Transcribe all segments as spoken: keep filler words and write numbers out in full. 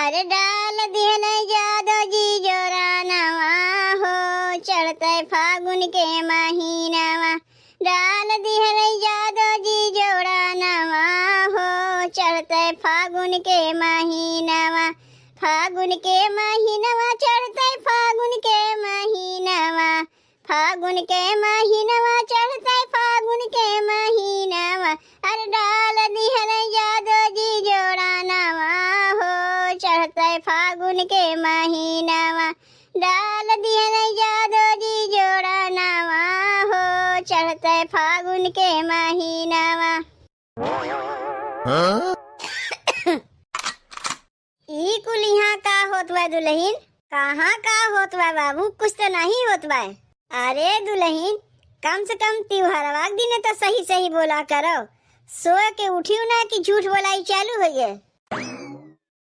अरे डाल दिहले जादो जी जोरानवा हो, चढ़ते फागुन के महीनवा। डाल दिहले जादो जी जोरानवा हो, चढ़ते फागुन के महीनवा। फागुन के महीनवा, चढ़ते फागुन के महीनवा। फागुन के महीनवा, चढ़ते फागुन के महीनवा। अरे डाल दिहले जादो जी जोरानवा हो, चढ़ते फागुन के महीनवा। डाल दिहले जादो जी जोरानवा हो, चढ़ते फागुन के महीनवा। हाँ? ई कुल इहाँ का होत बा दुलहिन? कहाँ का होत बा बाबू? कुछ त नाहीं होत बा। अरे दुलहिन, कम से कम तिउहरवा के दिने त सही सही बोला करो। सोए के उठिउ ना कि झूठ बोलाई चालू होइ गए।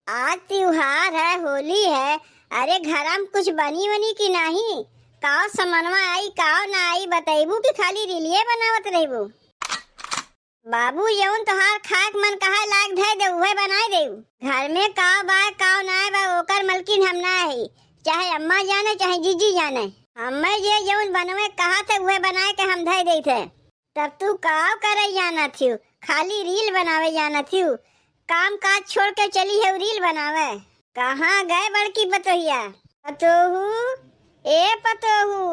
आज तिउहार है, होली है, अरे घरा में कुछ बनी वनी कि नाहीं? काव समनवा आई, काव ना आई, बतइबू कि खाली रीलिये बनावत रहिबू? बाबू, जउन तोहार खाए के मन कहे लायक धइ दे, उहे बनाए देउ। घर में काव बाय, काव नाय बा, ओकर मलकिन हम ना हई। चाहे अम्मा जाने, चाहे जीजी जाने। हमें जे जउन बनवे कहत है, उहे बनाए के हम धइ देइत है। तब तू काव करे जानत हिउ? खाली रील बनावे जानत हिउ? काम काज छोड़ के चली है रील बनावे। कहाँ गए बड़की पतोहिया? पतोहू, ए पतोहू,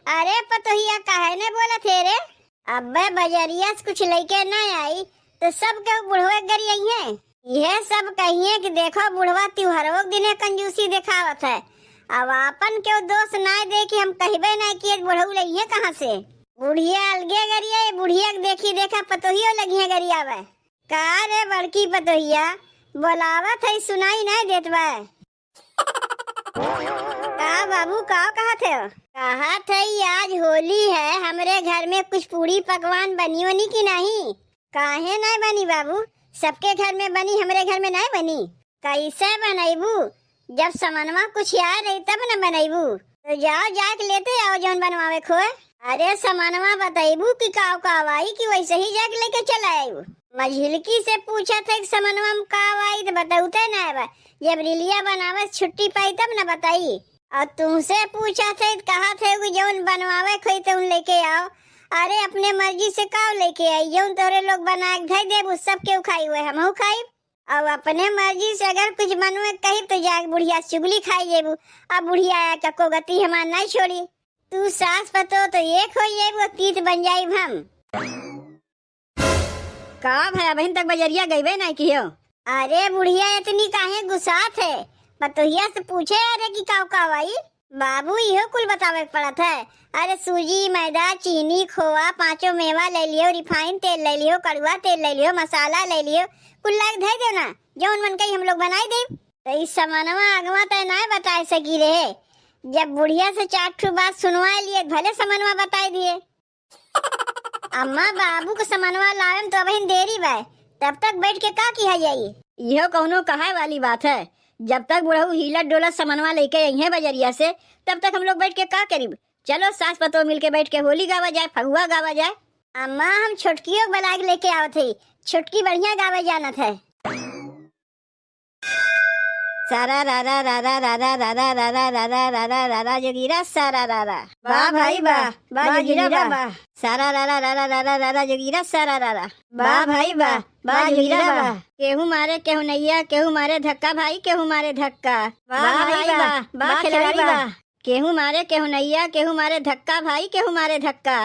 अरे पतोहिया काहे ने बोलत हे रे? अब्बे बजरिया से कुछ लइके ना आई तो सब केहू बुढ़वे गरियइहें। इहे सब कहिए कि देखो बुढ़वा तिउहरवो के दिने कंजूसी देखावत है। अब आपन केहू दोस्त ना दे कि हम कहिबे ना किए बुढ़ऊ लइहे कहाँ से। बुढ़िया अलगे गरिया, बुढ़िया के देखी देखा पतोहियो लगिहे गरियावे। का रे बड़की पतोहिया, बोलावत है सुनाई नहीं देत बा। का बाबू, का कहत है? कहत है आज होली है, हमरे घर में कुछ पूड़ी पकवान बनी वनी कि नहीं? काहे नहीं बनी बाबू, सबके घर में बनी, हमरे घर में नहीं बनी। कैसे बनैबू? जब समनवा कुछ आए रही तब न बनैबू। तो जाओ जाके लेते आओ जौन बनवावे खोए। अरे समनवा बतैबू कि काव काव आई कि वैसे ही जाके लेके चला आयु। मझिलकी से पूछत है कि समनवा में काव आई तो बतौते ना बा। जब रिलिया बनावे से छुट्टी पाई तब न बताई। और तुमसे पूछत है तो कहत है कि जौन बनवावे खोई तौन लेके आओ। अरे अपने मर्जी से काव लेके आई, जौन तोहरे लोग बना के धई देबू सब केहू खाई हुए हमहू खाई। अब अपने मर्जी से अगर कुछ बनवे कही तो जाके बुढ़िया से चुगली खाई जेबू। अब बुढ़िया आया चक्को गति हमार नहीं छोड़ी। तू सास पतो तो एक हो जेबू, तीत बन जाइब हम। का भया बहिन, तक बजरिया गइबे नहीं कियो? अरे बुढ़िया इतनी काहे गुस्सात है? पतोहिया से पूछे अरे कि काव काव आई? बाबू, इहो कुल बतावे के पड़त है। अरे सूजी, मैदा, चीनी, खोआ, पाँचों मेवा ले लियो, रिफाइन तेल ले लियो, कड़ुआ तेल ले लियो, मसाला ले लियो, कुल लाके धई देना, जौन मन कही हम लोग बनाई देब। तो ई समनवा अगवा तय नाय बताए सकी रहे, जब बुढ़िया से चार ठो बात सुनवाए लिए, भले समनवा बताई दिए। अम्मा, बाबू के समनवा लावे में तो अबहिन देरी बा, तब तक बैठ के का किहा जाई? इहो कौनो कहाए वाली बात है? जब तक बुढ़ऊ हिलत डोलत समनवा लेके अइहें बजरिया से, तब तक हम लोग बैठ के का करीब? चलो सास पतोह मिल के बैठ के होली गावा जाए, फगुआ गावा जाए। अम्मा, हम छोटकियो के बुला के लेके आवत हई, छोटकी बढ़िया गावे जानत है। सारा रा रा रा रा रा रा रा रा रा रा रा रा रा रा रा जोगीरा सारा रा रा। वाह भाई वाह, वाह जोगीरा वाह। सारा रा रा रा रा रा रा रा रा जोगीरा सारा रा रा। वाह भाई वाह, वाह जोगीरा वाह। केहू मारे केहू नैया, केहू मारे धक्का भाई, केहू मारे धक्का। वाह भाई वाह, वाह खिलाड़ी वाह। केहू मारे केहू नैया, केहू मारे धक्का भाई, केहू मारे धक्का।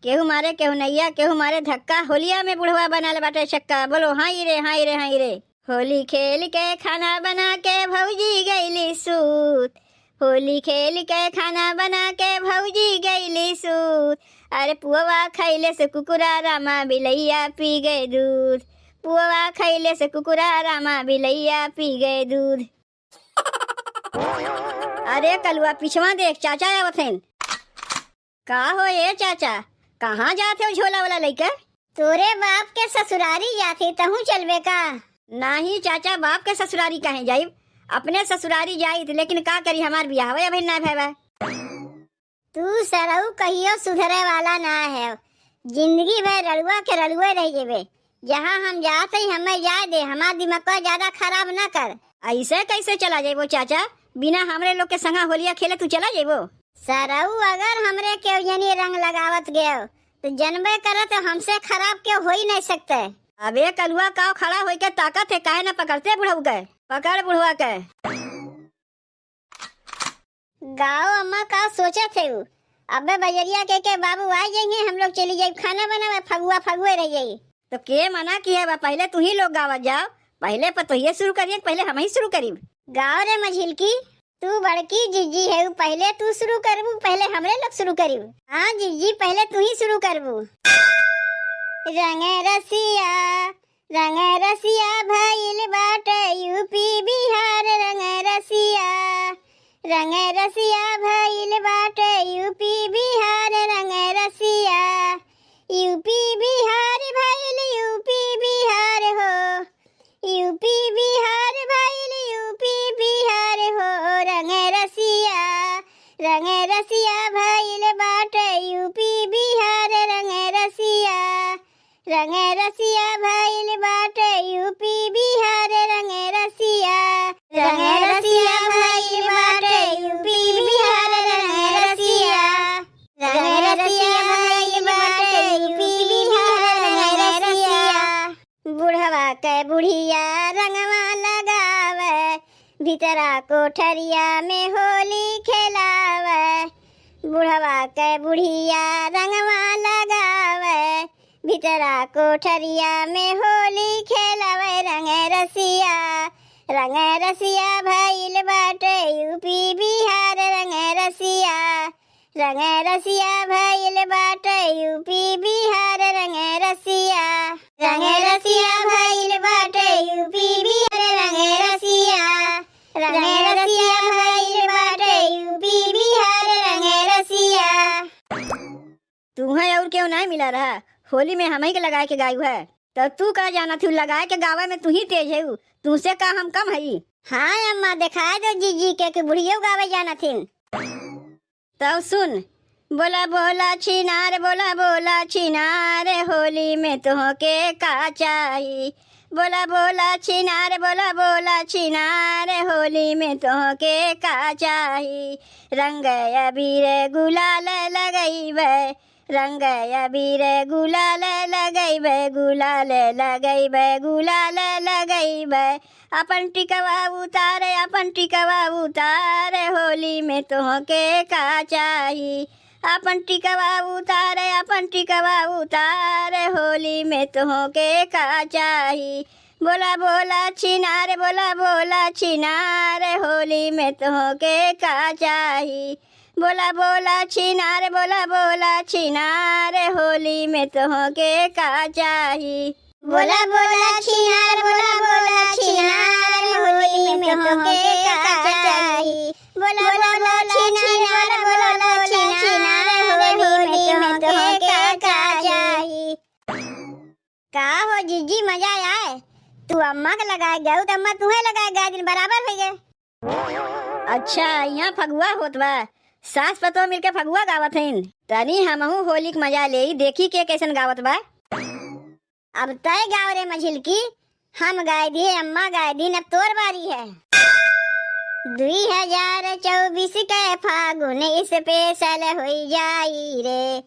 केहू मारे केहू नैया, केहू मारे धक्का। होलिया में बुढ़वा बनल बाटे छक्का। बोलो हाय रे, हाय रे, हाय रे। होली खेल के खाना बना के भौजी गईली सूत। होली खेल के खाना बना के भौजी गईली सूत। अरे पुअवा खैले से कुकुरा रामा बिलैया पी गए दूध। पुअवा खैले से कुकुरा रामा बिलैया पी गए दूध। अरे कलुआ, पिछवा देख, चाचा आवत हन। का हो ए चाचा, कहाँ जात हो झोला वाला लइके? तोरे बाप के ससुरारी जात ही, तहूँ चलबे का? नाही चाचा, बाप के ससुरारी काहे जाइब? अपने ससुरारी जाइत, लेकिन का करी, हमार बियाह अभी ना भय बा। तू सरऊ कहियो सुधरे वाला ना है, जिंदगी भर रड़ुआ के रड़ुए रह जेबे। जहाँ हम जात हई, हमें जाए दे, हमार दिमाग ज्यादा खराब ना कर। अइसे कइसे चला जइबो चाचा? बिना हमरे लोग के संगा होलिया खेले तू चला जइबो? सरऊ, अगर हमरे केहू जनी रंग लगावत गयो, त जनबे करत हमसे खराब केहू होइ नहीं सकते। अबे कलुआ, काव खड़ा होइके ताकत है, काहे न पकड़ते बुढ़ऊ के? पकड़ बुढ़वा के। गाओ अम्मा, का सोचत है उ? अबे बजरिया के, के बाबू आ जइहें, हम लोग चली जाई खाना बनावे, फगुआ फगुए रह जाई। तो के मना किहे बा? पहिले तुहीं लोग गावत जाओ, पहिले पतोहिए शुरू करिए, पहिले हमहीं शुरू करिब। गाओ रे मझिलकी, तू बड़की जिज्जी है, पहिले तू शुरू करबू, पहिले हमरे लोग शुरू करिब। हाँ जिज्जी, पहिले तुहीं शुरू करबू। रंग रसिया, रंग रसिया भइल बाटे यूपी बिहार, रंग रसिया, रंग रसिया भइल बाटे यूपी बिहार, रंग रसिया, यूपी बिहार भइल यूपी बिहार हो, यूपी बिहार भइल यूपी बिहार हो, रंग रसिया, रंग रसिया भइल बाटे यूपी बिहार, रंग रसिया, रंग रसिया भइल बाटे यूपी बिहार, रंग रसिया, रंग रसिया भइल बाटे यूपी बिहार, रंग रसिया, रंग रसिया भइल बाटे यूपी बिहार, रंग रसिया। बुढ़वा के बुढ़िया रंगवा लगावे, भीतरा कोठरिया में होली खेलावे। बुढ़वा के बुढ़िया रंगवा लगावे, भीतरा कोठरिया में होली खेलावे। रंग रसिया, रंग रसिया भइल बाटे यूपी बिहार, रंग रसिया, रंग रसिया भइल बाटे यूपी बिहार, रंग रसिया, रंग रसिया भइल बाटे यूपी बिहार, रंग रसिया, रंग रसिया भइल बाटे यूपी बिहार, रंग रसिया। तुहें और केहू नाहीं मिला रहा, होली में हमहीं के लगाए के गायू है। तो तू का जानत हू, लगाए के गावे में तुहीं तेज है, तुमसे का हम कम हई? हाँ अम्मा, देखाए दो जीजी के कि बुढ़ियो गावे जानत हिन। तब सुन, बोला बोला छिनार, बोला बोला छिनार, होली में तोहके का चाही? बोला बोला छिनार, बोला बोला छिनार, होली में तोहके का चाही? रंग अबीर गुलाल लगइबे, रंग अबीर गुलाल लगइबे, गुलाल लगइबे, गुलाल लगइबे। अपन टिकवा उतार, अपन टिकवा उतार, होली में तोहके का चाही? अपन टिकवा उतार, अपन टिकवा उतार, होली में तोहके का चाही? बोला बोला छिनार, बोला बोला छिनार, होली में तोहके का चाही? बोला बोला छिनार, बोला बोला छिनार, होली में तोहके का चाही? बोला बोला छिनार, बोला बोला छिनार, होली में तोहके का चाही? बोला बोला छिनार, बोला बोला छिनार, होली में तोहके का चाही? का हो जीजी, मजा आए? तू अम्मा के लगाए गऊ, तो अम्मा तुहें लगाए गए, दिन बराबर होइ गए। अच्छा, यहाँ फगुआ होत बा, सास पतोह मिलके फगुआ गावत हईन। तनी हमहू होली के मजा लेई, देखी के कैसन गावत बा। अब तय गाव रे मझिलकी, हम गाय दिए, अम्मा गाय दीन, अब तोर बारी है। दुई हजार चउबीस के फागुन special होइ जाई रे,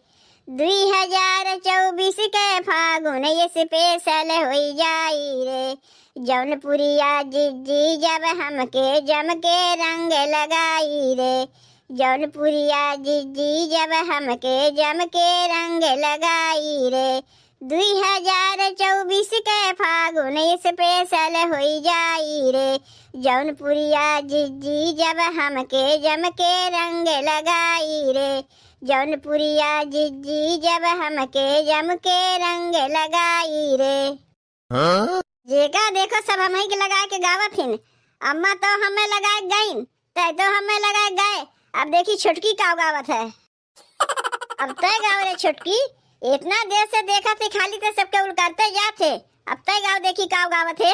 दुई हजार चउबीस के फागुन special होइ जाई रे। जौनपुरिया जिज्जी जब हमके जम के रंग लगाई रे, जौनपुरिया जिज्जी जब हमके जम के रंग लगाई रे। दुई हजार चउबीस के फागुन special होइ जाई रे, जौनपुरिया जिज्जी जब हमके जम के रंग लगाई रे, जौनपुरिया जिज्जी जब हमके जम के रंग लगाई रे। हाँ? जेका देखो सब हमही के लगा के गावत हिन। अम्मा तो हमें लगा के गईन, तय तो हमें लगा के गए। अब देखी छोटकी का गावत है। अब तय गाव रे छोटकी, इतना देर से देखत ही खाली ते सबके उलकारते जात है। अब तय गाव देखी का गावत है।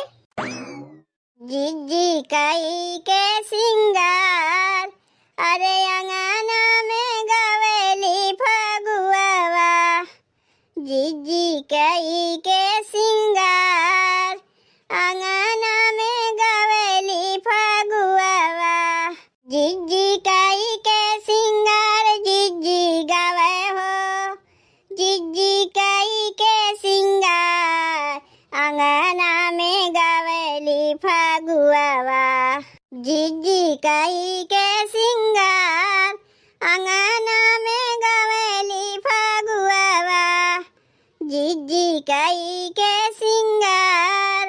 जिज्जी कई के सिंगार, अरे अंगना में गवेली फगुआवा। जिज्जी कई के सिंगार, अंगना में गवेली के सिंगार, अंगना में गवेली फगुआवा। जिज्जी कई के सिंगार, अंगना में गवेली फगुआवा। जिज्जी कई के सिंगार,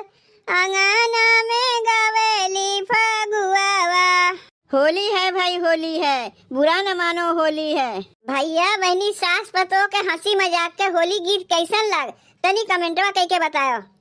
अंगना में गवेली फगुआवा। होली है भाई, होली है, बुरा न मानो, होली है। भैया बहनी, सास पतोह के हंसी मजाक के होली गीत कैसन लाग, तनी कमेंटवा कइके बतायो।